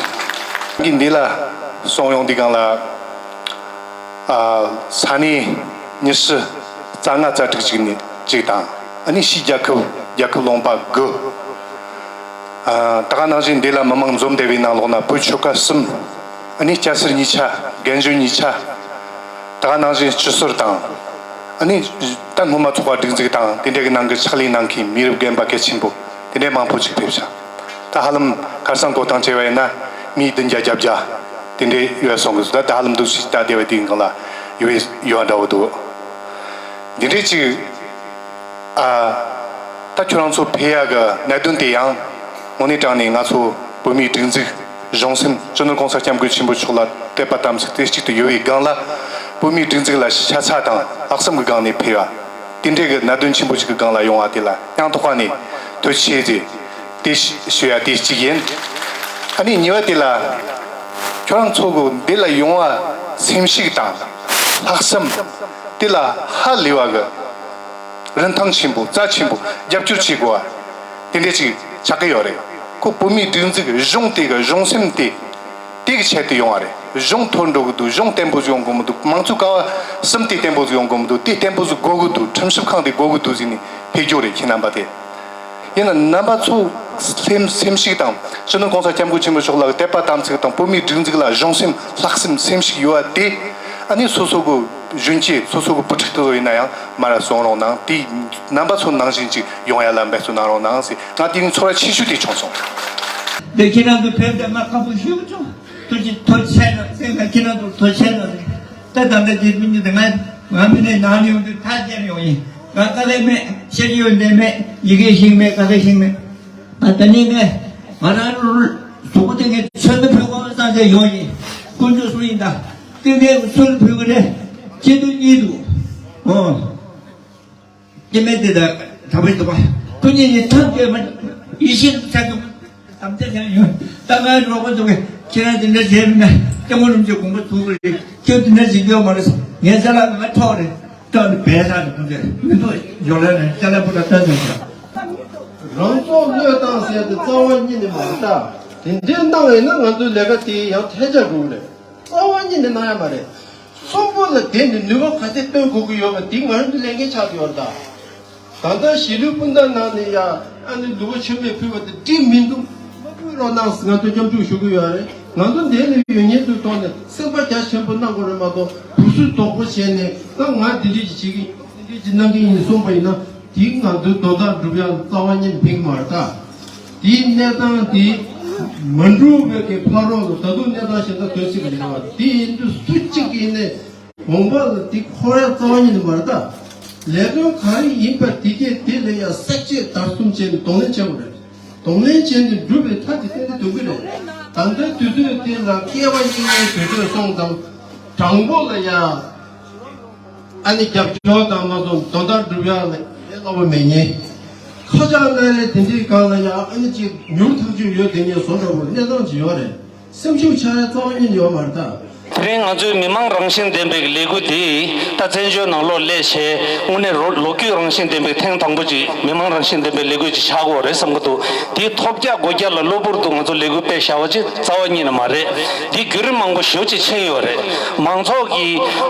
གི་འདི་ལ་སོང་ཡོང་འདི་སྒང་ལ་ ཨ། ས་གནས་ཉི་ཤུ་རྩ་ལྔ་རྩ་དྲུག་ཅིག་ནས་གཅིག་དང་། ཨ་ནི་ཕྱིའི་རྒྱལ་ཁབ་རྒྱལ་ཁབ་ལུང་པ་དགུ། ཨ། ད་ག་ནང་བཞིན་འདི་ལ་མི་མང་འཛོམས་བསྡད་པའི་ནང་ལོགས་ན་བོད་ཆོལ་ཁ་གསུམ། ཨ་ནི་སྐྱ་སེར་གཉིས་ཆ། རྒན་གཞོན་གཉིས་ཆ། ད་ག་ནང་བཞིན་སྤྱི་ཟུར་དང་། ཨ་ནི་ད་སྔོན་མ་ཚོགས་པ་སྒྲིག་འཛུགས་དང་དེ་འདྲ་གི་ནང་གི་ཕྱག་ལས་གནང་མཁན་མི་རབས་རྒན་པ་གལ་ཆེན་པོ་དེ་འདྲའི་མང་པོ་ཅིག་ཕེབས་ཤག་ད་ཧ་ལམ་ཁ་སང་བགྲོ་གླེང་བྱས་པ་ཡིན་ན་མི་བདུན་བརྒྱ་བརྒྱད་བརྒྱ་དེ་འདྲའི་ཡོད་སོང་གི། ད་ཧ་ལམ་འདུག་སེ་ད་སྡེ་བ་དེའི་སྒང་ལ་ཡོད་ཡོད་འདྲ་བོ་འདུག་འདི་འདྲའི་ཅིག་ཨ། ད་ཁྱོད་རང་ཚོ་ཕེབས་ཡག་གི་གནད་དོན་དེ་ཡང་དངོས་གནས་དྲང་གནས་ང་ཚོ་བོད་མིའི་སྒྲིག་འཛུགས་གཞུང་སེམས་སྤྱི་ནོར་༸གོང་ས་༸སྐྱབས་མགོན་ཆེན་པོ་མཆོག་ལ་དད་པ་དམ་ཚིག་རྩེ་གཅིག་ཏུ་ཡོད་པའི་སྒང་ལ་བོད་མིའི་སྒྲིག་འཛུགས་ལ་ཤ་ཚ་དང་ལྷག་བསམ་གྱི་སྒང་ནས་ཕེབས་ཡ། དེ་འདྲའི་གི་གནད་དོན་ཆེན་པོ་ཞིག་གི་སྒང་ལ་ཡོང་བ་དེ་ལ་སྙིང་ཐག་པ་ནས་ཐུགས་རྗེ་ཆེ་ཟེར་དེ་ཞུ་ཡ་དེ་གཅིག་ཡིན། ཨ་ནི་གཉིས་པ་དེ་ལ་ཁྱོད་རང་ཚོ་གི་འདི་ལ་ཡོང་བ་སེམས་ཤུགས་དང་ལྷག་བསམ་དེ་ལ་ཧ་ལས་པ་གི་རིན་ཐང་ཆེན་པོ་རྩ་ཆེན་པོ་རྒྱབ་སྐྱོར་བྱེད་དགོས་པ་དེ་འདྲ་ཅིག་ཆགས་ཀྱི་ཡོད་རེད། ཁོ་བོད་མིའི་སྒྲིག་འཛུགས་གཞུང་དེ་གི་གཞུང་སེམས་དེ་དེ་གི་ཆེད་དུ་ཡོང་བ་རེད། གཞུང་མཐོར་འགྲོ་གི་འདུག་གཞུང་བརྟན་པོ་ཞིག་ཡོང་དགོས་མི་འདུག་མང་གཙོའི་ཀ་བ་གསུམ་དེ་བརྟན་པོ་ཞིག་ཡོང་དགོས་མི་འདུག་དེ་བརྟན་པོ་ཞིག་དགོས་ཀྱི་འདུག་ཁྲིམས་ཞིབ་ཁང་དེ་དགོས་ཀྱི་འདུག་ཟེར་ནས་ཕེབས་རྒྱུ་རེད་ཁྱེད་རྣམ་པ་དེ། ཡིན་ན་རྣམ་པ་ཚོ་སེམས་སེམས་ཤུགས་དང་སྤྱི་ནོར་༸གོང་ས་༸སྐྱབས་མགོན་ཆེན་པོ་མཆོག་ལ་དད་པ་དམ་ཚིག་དང་བོད་མིའི་སྒྲིག་འཛུགས་ལ་གཞུང་སེམས་ལྷག་བསམ་སེམས་ཤུགས་ཡོད་པ་དེ་ཨ་ནི་སོ་སོ་གི་གཞོན་སྐྱེས་སོ་སོ་གི་བུ་ཕྲུག་དེ་ཚོ་ཡིན་ན་ཡང་མར་སོང་རོགས་གནང་། དེ་རྣམ་པ་ཚོ་ནང་བཞིན་ཅིག་ཡོང་ཡ་ལ་འབད་བརྩོན་གནང་རོགས་གནང་ཟེར། ང་དེ་རིང་ཚོར་བ་ཆེ་ཤོས་དེ་བྱུང་སོང་། འདི་ཁྱེད་རང་ཚོ་ཕེབས་ཏེ་ང་ཁག་པོ་ཞེ་པོ་བྱུང་། ཐུགས་རྗེ་ཐུགས་རྗེ་ཆེ་ལ་སེམས་ལ་ཁྱེད་རང་ཚོ་ཐུགས་རྗེ་ཆེ་ལ་རེད། ད་ད་ལྟ་རྗེས་མི་ཉིད་དེ་ང་ང་མི་ནས་ནང་ནས་ཡོང་དུས་ཐག་བཅད་ཡོང་ཡིན། ང་དཀའ་ལས་མེད། ཤེས་ཀྱི་ཡོད་ནས་མེད། ཡི་གེ་ཤེས་མེད། དཀའ་ལས་ཤེས་མེད། ང་ད་ནི་ངས་ང་རང་གཟུགས་པོ་དེ་ངས་ཚོད་འདི་ཕུལ་དགོས་བསམ་བྱས་ཡོང་ཡིན། དཀོན་མཆོག་གསུམ་ཡིན་ད། དེ་ངས་ཚོད་འདི་ཕུལ་གི་རེད། སྐྱིད་སྡུག་གཉིས་འདུག་ཨོ། སྐྱེ་མེད་དེ་དག་གྲགས་པའི་འདུག་པ། ཀུན་ཉིད་ནི་ཐབས་སྐྱོ་མ། ཡེ་ཤེས་ལ་ཆགས་འདུག་དམ་བཅའ་ཀྱང་ཡོད། ད་ང་རོགས་པ་ཚོ་གིས་ཁྱེད་རང་དེ་འདྲ་བྱས་མིན་ན་སྐྱབས་མགོན་རིན་པོ་ཆེ་དགོངས་པ་ཚོམ་གི་རེད། ཁྱོད་དེ་འདྲ་བྱེད་རྒྱུ་ཡོད་མ་རེད། ངའི་ཅ་ལག་ང་འཕྲོག་རེད། སྐྲག་ནས་བས་ས་རེད། ཁོང་ཚོས་མི་འདུག་ཡོང་ལེ་ནས་ཅ་ལག་པོ་ཏ་སྟོན་ནས་ཤག་རང་སྲོག་བློས་བཏང་ཟེར་དེ་རྩ་བ་ཉིད་ནས་མ་རེད་ད། དེ་འདྲའི་གནང་ཡིན་ན་ང་ཚོའི་ལས་ཀ་དེ་ཡང་ཐལ་ཆ་འགྲོ་གི་རེད། རྩ་བ་ཉིད་ནས་གནང་ཡ་མ་རེད། གསོན་པོ་ལ་དེ་ནི་ནུས་པ་ག་ཚད་བཏོན་དགོས་ཀྱི་ཡོད་པ་འདི་ང་རང་ཚོའི་ལས་འགན་ཆགས་ཡོད་རེད་ད། ད་ལྟ་གཞིས་ལུས་སྤུན་ཟླ་ནང་ནས་ཡ་ཨ་ནི་ལུས་པོ་མཆོད་མེ་ཕུལ་བ་དེ་འགྲིག་མི་འདུག་མ་ཕུལ་རོགས་གནང་ཟེར་ང་ཚོས་སྐྱབས་འཇུག་ཞུ་གི་ཡོད་རེད། ང་ཚོ་འདི་ལ་ཡོད་མཁན་ཚོའི་ཐོག་ནས་སེམས་པ་རྒྱ་ཆེན་པོ་གནང་དགོས་རེད་མ་གཏོགས་སྡུག་སུ་དོག་པོ་བྱས་ནས་ད་ང་འདི་འདྲས་ཀྱི་བྱེད་ཀྱི་འདི་འདྲས་ཀྱི་གནང་གི་ཡིན་གསུངས་པ་ཡིན་ན་དེ་ང་ཚོའི་དོན་དག་སྒྲུབ་ཡ་རྩ་བ་ཉིད་ཕན་གྱི་མ་རེད་ད། དེའི་གནས་སྟངས་དེ་མ་འགྲུབ་པའི་གི་ཕ་རོལ་ལ་ད་དུང་གནས་སྟངས་གཞན་དག་ཐོན་སྲིད་ཀྱི་རེད་བ། དེ་ཡིན་དུས་སུ་གཅིག་ཡིན་ནས་དགོངས་པ་ལ་དེ་འཁོར་ཡ་རྩ་བ་ཉིད་ནས་མ་རེད་ད། ལས་དོན་ག་རེ་ཡིན་པ་དེ་གས་དེ་ལ་ཡ་བསྲེག་བཅད་བརྡར་གསུམ་བྱས་ནས་གདོང་ལེན་བྱེད་དགོས་རེད། གདོང་ལེན་བྱས་ནས་འགྲུབ་པའི་ཐབས་དེ་བསྟན་ཏེ་འདུག་གི་རེད། ད་ལྟའི་དུས་ཚོད་དེ་ལ་སྐྱེ་བ་སྙིགས་མའི་དུས་ཚོད་སོང་ཙང་དྲང་པོ་ལ་ཡ། ཨ་ནི་རྒྱབ་སྐྱོར་དང་མ་སོང་དོན་དག་སྒྲུབ་ཡག་ལ་ལས་སླ་པོ་མེད་ཉེ། ཁ་ཆག་སྣ་རལ་དེ་འདྲའི་སྒང་ལ་ཡང་ཨ་ནི་ཅིག་མྱུར་ཐག་གཅོད་ཡོད་དེ་ངས་བཟོ་འདྲ་པོ་གནས་སྟངས་ཅིག་ཡོད་རེད། སེམས་ཤུགས་ཆག་ཡ་རྩ་བ་ཉིད་ཡོད་མ་རེད་ད། དེ་རིང་ང་ཚོའི་མི་མང་རང་བཞིན་ལྡན་པའི་ལས་འགུལ་འདི་ད་བཙན་བྱོལ་ནང་ལོགས་སླེབས་བྱས་དངོས་གནས་རོ་ལོ་རྒྱུས་རང་བཞིན་ལྡན་པའི་ཐེངས་དང་པོ་ཅིག་མི་མང་རང་བཞིན་ལྡན་པའི་ལས་འགུལ་ཅིག་ཆགས་ཀྱི་ཡོད་རེད་བསམ་གྱི་འདུག་དེའི་ཐོབ་རྒྱག་སྒོ་རྒྱག་ལ་གློ་བུར་དུ་ང་ཚོ་ལས་འགུལ་སྤེལ་བཞག་པ་ཅིག་རྩ་བ་ཉིད་ནས་མ་རེད། འདི་བརྒྱུད་རིམ་མང་པོ་ཞེ་པོ་ཅིག་ཕྱིན་ཡོད་རེད། མང་ཚོགས་ཀྱི་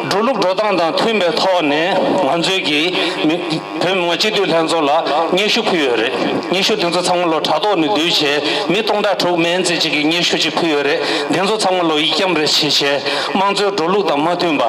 འགྲོ་ལུགས་འགྲོ་སྟངས་དང་མཐུན་པའི་ཐོག་ནས་ང་ཚོའི་གི་མི་བོད་མི་མང་སྤྱི་འཐུས་ལྷན་ཚོགས་ལ་སྙན་ཞུ་ཕུལ་ཡོད་རེད། སྙན་ཞུ་དེ་ཚོ་ཚང་མ་ལོ་དྲ་ཐོག་ནས་བསྡུས་བྱས་མི་སྟོང་ཕྲག་དྲུག་མན་ཙམ་ཅིག་གིས་སྙན་ཞུ་ཅིག་ཕུལ་ཡོད་རེད། དེ་ཚོ་ཚང་མ་ལོ་ཡིག་རྒྱམ་རེ་བྱས་བྱས་དམངས་གཙོའི་འགྲོ་ལུགས་དང་མ་མཐུན་པ།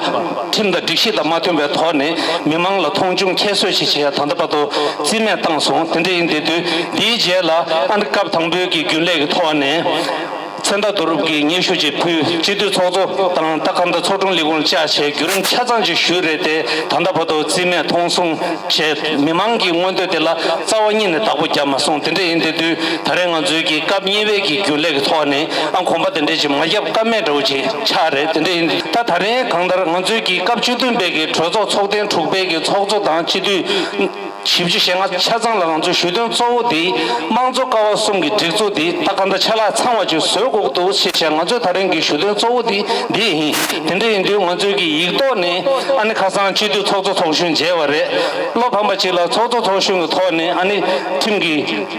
ཁྲིམས་དང་སྒྲིག་གཞི་དང་མ་མཐུན་པའི་ཐོག་ནས་མི་མང་ལ་མཐོང་ཆུང་ཁྱད་གསོད་ཅིག་བྱས་ད་ལྟ་བར་དུ་རྩིས་མེད་བཏང་སོང་། དེ་འདྲ་ཡིན་དེ་དུས་འདིའི་རྗེས་ལ་ཨ་ནི་སྐབས་དང་པོའི་གི་རྒྱུན་ལས་ཀྱི་ཐོག་ནས། མཚན་རྟགས་བསྡུ་རུབ་ཀྱི་སྙན་ཞུ་ཅིག་ཕུལ། སྤྱི་འཐུས་ཚོགས་གཙོ་དང་ད་ག་འདྲ་ཚོགས་དྲུང་ལས་ཁུངས་ལ་བཅར་བྱས་བརྒྱུད་རིམ་ཆ་ཚང་ཅིག་ཞུས་རེད་དེ། ད་ལྟ་བར་དུ་རྩིས་མེད་མཐོང་སོང་བྱས་མི་མང་གི་མངོན་འདོད་དེ་ལ་རྩ་བ་ཉིད་ནས་བདག་པོ་བརྒྱབ་མ་སོང་། དེ་འདྲ་ཡིན་དེ་དུས་ད་རེས་ང་ཚོའི་གི་སྐབས་གཉིས་པའི་གི་རྒྱུན་ལས་ཀྱི་ཐོག་ནས་ཨ་གོམ་པ་དེ་འདྲས་ཅིག་མ་བརྒྱབ་ཀ་མེད་འདྲ་བོ་ཅིག་ཆགས་རེད། དེ་འདྲ་ཡིན་ད་ད་རེས་གང་ལྟར་ང་ཚོའི་གི་སྐབས་བཅུ་བདུན་པའི་གི་གྲོས་ཚོགས་ཚོགས་ཐེངས་དྲུག་པའི་གི་ཚོགས་གཙོ་དང་སྤྱི་འཐུས། བཞི་བཅུ་ཞེ་ལྔ་ཆ་ཚང་ལ་ང་ཚོའི་ཞུ་དོན་གཙོ་བོ་དེ་དམངས་གཙོ་ཀ་བ་གསུམ་གྱི་སྒྲིག་འཛུགས་དེ་ད་ག་འདྲ་ཆ་ལག་ཚང་བ་ཅིག་བཟོ་དགོས། འདུག་ཞེས་བྱས། ང་ཚོས་ད་རིང་གི་ཞུ་དོན་གཙོ་བོ་འདི་འདི་ཡིན། དེ་འདྲ་ཡིན་དུས་ང་ཚོས་ཀྱི་ཡིག་ཐོག་ནས་ཨ་ནི་ཁ་སང་སྤྱི་འཐུས་ཚོགས་གཙོ་ཚོགས་གཞོན་མཇལ་བ་རེད། བློ་ཕམ་པ་ཅིག་ལ་ཚོགས་གཙོ་ཚོགས་གཞོན་གྱི་ཐོག་ནས་ཨ་ནི་ཁྲིམས་ཀྱི་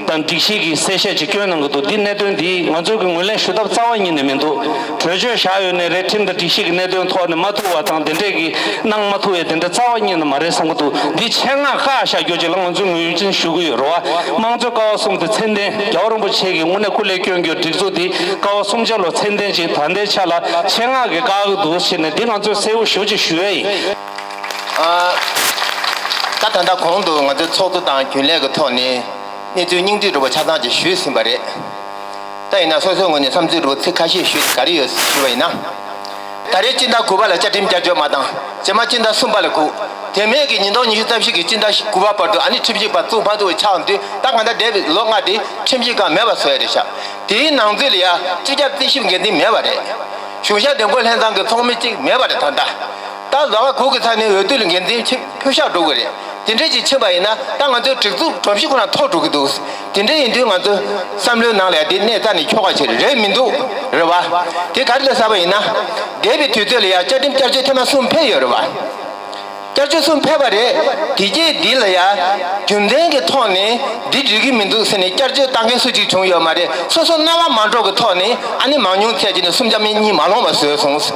དང་སྒྲིག་གཞི་གི་གསལ་བཤད་ཅིག་བསྐྱོན་གནང་གི་འདུག་འདི་གནད་དོན་འདི་ང་ཚོས་ཀྱི་ངོས་ལེན་ཞུ་ཐབས་རྩ་བ་ཉིད་ནས་མི་འདུག་གྲོས་ཆོད་བཞག་ཡོད་ནའི་རེད། ཁྲིམས་དང་སྒྲིག་གཞི་གི་གནད་དོན་ཐོག་ནས་མ་ཐུག་པ་དང་དེ་འདྲས་ཀྱི་གནང་མ་ཐུབ་པའི་དེ་འདྲ་རྩ་བ་ཉིད་ནས་མ་རེད་བསམ་གྱི་འདུག་འདི་ཆེད་མངགས་ཁག་བཞག་རྒྱུ་ཅིག་ལ་ང་ཚོས་ངོས་འཛིན་ཞུ་གི་ཡོད་རེད་བ། དམངས་གཙོའི་ཀ་བ་གསུམ་དེ་ཚད་ལྡན། རྒྱལ་བ་རིན་པོ་ཆེ་གིས་དངོས་གནས་སྐུ་ལས་བསྐྱོན་རྒྱུའི་སྒྲིག་འཛུགས་འདི་ཀ་བ་གསུམ་ཆ་ལ་ཚད་ལྡན་ཅིག་ད་ལྟའི་ཆ་ལ་ཆེད་མངགས་ཀྱིས་བཀག་གི་འདུག་ཟེར་ནས་འདི་ང་ཚོས་གསལ་པོ་ཞེ་པོ་ཅིག་ཞུ་ཡས་ཡིན། ཨ། ད་ད་ལྟ་གོང་དུ་ང་ཚོའི་ཚོགས་གཙོ་དང་རྒྱུན་ལས་ཀྱི་ཐོག་ནས་གནས་ཚུལ་སྙིང་བསྡུས་འདྲ་པོ་ཆ་ཚང་ཅིག་ཞུས་ཟིན་པ་རེད། ད་ཡིན་ན་སོ་སོའི་ངོས་ནས་བསམ་ཚུལ་འདྲ་པོ་ཚིག་ཁ་ཤས་ཞུས་ཏེ་ག་རེ་ཡོད་ཞུས་པ་ཡིན་ན། ད་རེས་སྤྱི་ཟླ་དགུ་པ་ལ་བཅའ་ཁྲིམས་བསྐྱར་བཅོས་མ་བཏང་། རྗེས་མ་སྤྱི་ཟླ་གསུམ་པ་ལ་སྒུག་དེ་མིན་གྱི་ཉིས་སྟོང་ཉི་ཤུ་རྩ་བཞི་གི་སྤྱི་ཟླ་དགུ་པ་བར་དུ་ཨ་ནི་ཁྲིམས་ཞིབ་པ་བཙུགས་མ་ཐུབ་པ་ཆགས་དུས། ད་གང་ལྟར་འདས་པའི་ལོ་ལྔ་དེ་ཁྲིམས་ཞིབ་ཁང་མེད་པ་བཟོ་ཡ་རེད་ཤག་དེའི་ནང་ཚུད་ལ་ཡ་སྤྱི་ཁྱབ་རྩིས་ཞིབ་འགན་འཛིན་མེད་པ་རེད། གཞུང་ཞབས་འདེམས་བསྐོ་ལྷན་ཚང་གི་ཚོགས་མི་གཅིག་མེད་པ་རེད། ད་ལྟ་ད་ལོ་ལྔ་སྒུག་གི་ཚར་ནས་འོས་བསྡུ་ལ་འགན་འཛིན་ཕྱིར་བསྐྱོད་འགྲོ་གི་རེད། དེ་འདྲས་ཅིག་ཕྱིན་པ་ཡིན་ན་ད་ང་ཚོའི་སྒྲིག་འཛུགས་སྒྲོམ་གཞི་ཁོ་རང་འཐོར་འགྲོ་གི་འདུག་དེ་འདྲ་ཡིན་དུས་ང་ཚོ་བསམ་བློའི་ནང་ལ་ཡ་དེ་གནས་རྩ་ནས་འཁྱོག་པ་ཞིག་རེད་མི་འདུག་རེད་བ། དེ་ག་རེ་ལ་ཟེར་བ་ཡིན་ན། འདས་པའི་དུས་ཚོད་ལ་ཡ་བཅའ་ཁྲིམས་བསྐྱར་བཅོས་ཐེངས་མ་གསུམ་ཕེབས་ཡོད་རེད་བ། བསྐྱར་བཅོས་གསུམ་ཕེབས་པ་རེད། དེ་རྗེས་འདི་ལ་ཡ་རྒྱུ་མཚན་གྱི་ཐོག་ནས་འདི་འགྲིག་གི་མི་འདུག་ཟེར་ནས་བསྐྱར་བཅོས་བཏང་མཁན་སུ་གཅིག་བྱུང་ཡོད་མ་རེད། སོ་སོ་སྣང་བ་མ་འགྲོ་གི་ཐོག་ནས་ཨ་ནི་མང་ཉུང་ཚད་ཀྱི་ནས་གསུམ་ཆ་མེད་གཉིས་མ་ལོངས་པ་བཟོས་སོང་།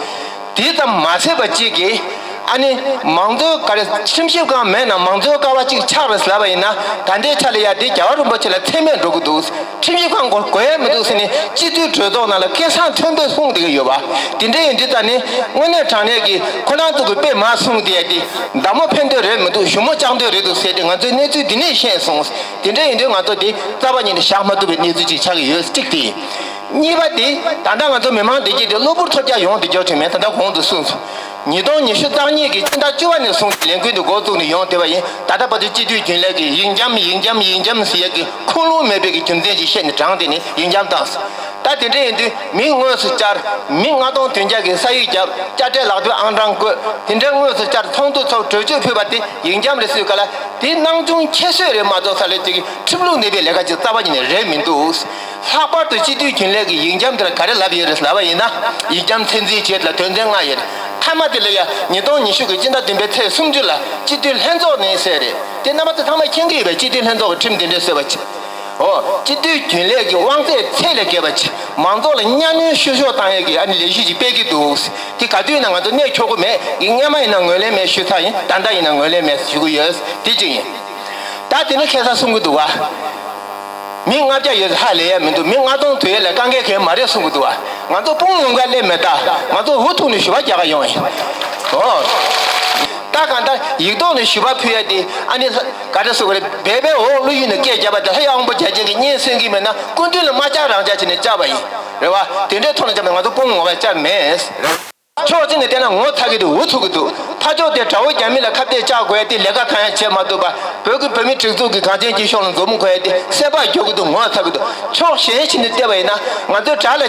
དེ་ཙམ་མ་ཟད་པ་གཅིག་གིས་ཨ་ནི་མང་གཙོའི་ཀ་རེ་ཁྲིམས་ཞིབ་ཁང་མེད་ན་མང་གཙོའི་ཀ་བ་གཅིག་ཆགས་རེད་ཟེར་ལབ་པ་ཡིན་ན། ད་ལྟའི་ཆ་ལ་ཡ་དེ་རྒྱལ་བ་རིན་པོ་ཆེ་ལ་མཚན་སྨད་འགྲོ་གི་འདུག་ཁྲིམས་ཞིབ་ཁང་དགོས་དགོས་ཡ་མི་འདུག་ཟེར་ནས་སྤྱི་འཐུས་གྲོས་ཚོགས་ནང་ལ་སྐད་གསང་མཐོན་པོས་གསུངས་བསྡད་ཀྱི་ཡོད་པ། དེ་འདྲ་ཡིན་དུས་ད་ནི་དངོས་གནས་དྲང་གནས་ཀྱི་ཁོ་རང་ཚོ་གི་དཔེ་མ་གསུངས་དེ་ཡ་དེ་མདའ་མོ་འཕེན་འདོད་རེད་མི་འདུག་གཞུ་མོ་བཅག་འདོད་རེད་འདུག་ཟེར་ཏེ་ང་ཚོས་གནས་ཚུལ་འདི་ནས་ཤེས་སོང་། དེ་འདྲ་ཡིན་དུས་ང་ཚོ་དེ་རྩ་བ་ཉིད་ནས་བཞག་མ་ཐུབ་པའི་གནས་ཚུལ་ཅིག་ཆགས་ཀྱི་ཡོད། གཅིག་དེ་ཡིན། གཉིས་པ་དེ་ད་ལྟ་ང་ཚོ་མི་མང་བདེ་སྐྱིད་དེ་གློ་བུར་ཐོལ་རྒྱག་ཡོང་བསྡད་ཀྱི་ཡོད་མེད། ད་ལྟ་གོང་དུ་གསུངས་སོང་། ཉིས་སྟོང་ཉི་ཤུ་རྩ་གཉིས་ཀྱི་སྤྱི་ཟླ་བཅུ་པ་ནས་བཟུང་སྟེ་ལས་འགུལ་འདི་འགོ་བཙུགས་ནས་ཡོང་བསྡད་པ་ཡིན། ད་ལྟ་བར་དུ་སྤྱི་འཐུས་རྒྱུན་ལས་ཀྱིས་ཡིག་འཇམ་ཡིག་འཇམ་ཡིག་འཇམ་ཟེར་ཡས་ཀྱི་ཁུངས་ལུང་མེད་པའི་གི་རྒྱུ་མཚན་ཅིག་བཤད་ནས་དྲངས་ཏེ་ནས་ཡིག་འཇམ་བཏང་སོང་། ད་དེ་འདྲ་ཡིན་དུས་མི་དངོས་སུ་བཅར། མི་ལྔ་སྟོང་བདུན་བརྒྱ་གི་ས་ཡིག་བརྒྱབ། དཔྱ་ཁྲལ་ལག་དེབ་ཨང་གྲངས་བཀོད། དེ་འདྲ་དངོས་སུ་བཅར་ཚོགས་འདུ་ཚོགས་གྲོས་ཆོད་ཕུལ་བ་དེ་ཡིག་འཇམ་རེད་ཟེར་ག་ལ། དེ་སྣང་ཆུང་ཁྱད་གསོད་རེད་མ་གཏོགས་ས་ལས་ཅིག་ཁྲིམས་ལུགས་ནུས་པའི་ལས་ཀ་ཅིག་རྩ་བ་ཉིད་ནས་རེད་མི་འདུག་ལྷག་པར་དུ་སྤྱི་འཐུས་རྒྱུན་ལས་ཀྱི་ཡིག་འཇམ་དེ་ལ་ག་རེ་ལབ་ཡོད་རེད་ལབ་པ་ཡིན་ན། ཡིག་འཇམ་ཚད་འཛིན་བྱེད་ལ་དོན་ཚན་ལྔ་ཡོད་རེད། མཐའ་མ་དེ་ལ་ཡ་ཉིས་སྟོང་ཉི་ཤུ་གི་སྤྱི་ཟླ་བདུན་པའི་ཚེས་སུམ་ཅུ་ལ་སྤྱི་འཐུས་ལྷན་ཚོགས་ནས་ཟེར་རེད། དེ་རྣམ་པ་ཚོ་ཚང་མས་མཁྱེན་གྱི་ཡོད་པས། སྤྱི་འཐུས་ལྷན་ཚོགས་ཀྱི་ཁྲིམས་དེ་འདྲས་བཟོས་པ་ཅིག་འོ། སྤྱི་འཐུས་རྒྱུན་ལས་ཀྱི་དབང་ཚད་ཚད་ལས་བརྒལ་བ་ཅིག་མང་ཚོགས་ལ་གཉའ་གནོན་བཤུ་གཞོག་བཏང་ཡས་ཀྱི་ཨ་ནི་ལས་གཞི་ཅིག་སྤེལ་གྱི་འདུག་དེ་ག་དུས་ཡིན་ན་ང་ཚོ་གནས་འཁྱོག་གི་མེད། ཡིན་སྔོན་མ་ཡིན་ན་ངོས་ལེན་མེད་ཞུ་ཚར་ཡིན། ད་ལྟ་ཡིན་ན་ངོས་ལེན་མེད་ཞུ་གི་ཡོད། དེ་གཅིག་ཡིན། ད་དེ་ནི་ཁ་སང་གསུང་གི་འདུག་བ། མི་ལྔ་བརྒྱ་ཡོད་ཚེ་ཧ་ལས་ཡ་མི་འདུག་མི་ལྔ་སྟོང་ཐོན་ཡ་ལ་དཀའ་ངལ་གང་ཡང་མ་རེད་གསུང་གི་འདུག་བ། ང་ཚོ་དཔུང་ངོམ་ག་སླེབས་མེད། ད་ང་ཚོ་འུ་ཐུག་ནས་ཞུ་བ་རྒྱག་ག་ཡོང་ཡིན། ཨོ། ད་གང་ལྟར་ཡིག་ཐོག་ནས་ཞུ་བ་ཕུལ་ཡ་དེ་ཨ་ནི་ག་རེ་ཟེར་དགོས་རེད། སྦལ་པའི་འོག་ཀླུ་ཡུལ་ནས་སྐད་བརྒྱབ་པ་དེ་ལྷ་ཡག་དབང་པོ་བརྒྱ་བྱིན་གྱིས་སྙན་གསན་གྱི་མེད་ན་སྐུ་མདུན་ལ་མ་བཅར་རང་བཅར་བྱས་ནས་བཅར་བ་ཡིན། རེད་བ། དེ་འདྲའི་ཐོག་ནས་བཅར་ན་ང་ཚོ་དཔུང་ངོམ་ག་བཅར་མེད། ཕྱོགས་གཅིག་ནས་བལྟས་ན་ངོ་ཚ་གི་འདུག་འུ་ཐུག་གི་འདུག་མཐའ་ཕྱོགས་དེ་དགྲ་བོ་རྒྱ་མི་ལ་ཁ་གཏད་བཅག་དགོས་ཡ་དེ་ལས་ཀ་གང་ཡང་བྱེད་མ་ཐུབ་པ། བོད་ཀྱི་བོད་མིའི་སྒྲིག་འཛུགས་ཀྱི་གངས་ཅན་སྐྱིད་གཤོངས་ལ་མཛུབ་མོ་འགོད་ཡ་དེ་སེམས་པ་སྐྱོ་གི་འདུག་ངོ་ཚ་གི་འདུག་ཕྱོགས་གཞན་ཞིག་ནས་བལྟས་པ་ཡིན་ན་ང་ཚོའི་དགྲ་ལ་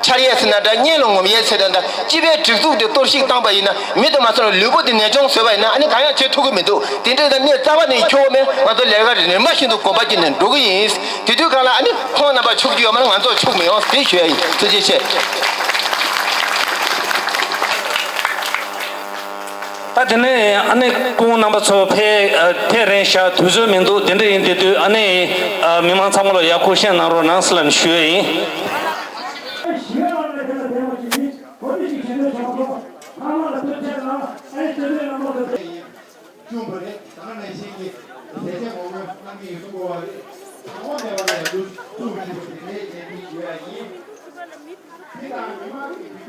འཆར་ཡས་ཟེར་ན་འདྲ། གཉེན་ལ་ངོམ་ཡས་ཟེར་ན་འདྲ། སྤྱི་པའི་སྒྲིག་འཛུགས་དེ་གཏོར་བཤིག་བཏང་པ་ཡིན་ན། མི་དེ་མ་སོང་ན་ལུས་པོ་དེ་ནད་གཅོང་བཟོས་པ་ཡིན་ན། ཨ་ནི་གང་ཡང་བྱེད་ཐུབ་ཀྱི་མི་འདུག་དེ་འདྲའི་གནས་རྩ་བ་ནས་འཁྱོག་མེད། ང་ཚོ་ལས་ཀ་རིམ་པ་བཞིན་དུ་གོམ་པ་བརྒྱབ་ནས་འགྲོ་གི་ཡིན། དེ་དུས་གང་ལ་ཨ་ནི་ཁོང་རྣམ་པ་ཕྱུག་རྒྱུ་ཡོད་མ་རེད། ང་ཚོ་ཕྱུག་མི་ཡོང་། དེ་ཞུ་ཡ་ཡིན། ཐུགས་རྗེ་ཆེ། ད་དེ་ནས་ཨ་ནི་སྐུ་ངོ་རྣམ་པ་ཚོ་ཕེབས་ཨ་ཕེབས་རན་ཤག་དུས་ཚོད་མི་འདུག་དེ་འདྲ་ཡིན་དེ་དུས་ཨ་ནི་ཨ་མི་མང་ཚང་མ་ལ་ཡག་པོ་བཤད་གནང་རོགས་གནང་ཟེར་ལབ་ནས་ཞུ་ཡ་ཡིན། ཅུང་བ་རེད། ད་ནང་བཞིན་གྱི་ཟས་བཅད་ངོ་རྒོལ་གནང་མཁན་ཡོད་སོང་གོ་བ་རེད། དང་པོ་ནས་བ་ལ་ཡ་འདུག་ཐུགས་རྗེ་ཆེ་དེ་འདྲའི་ལས་འགུལ་ཞུ་ཡ་ཡིན། དེ་དང་མི་མང་གི་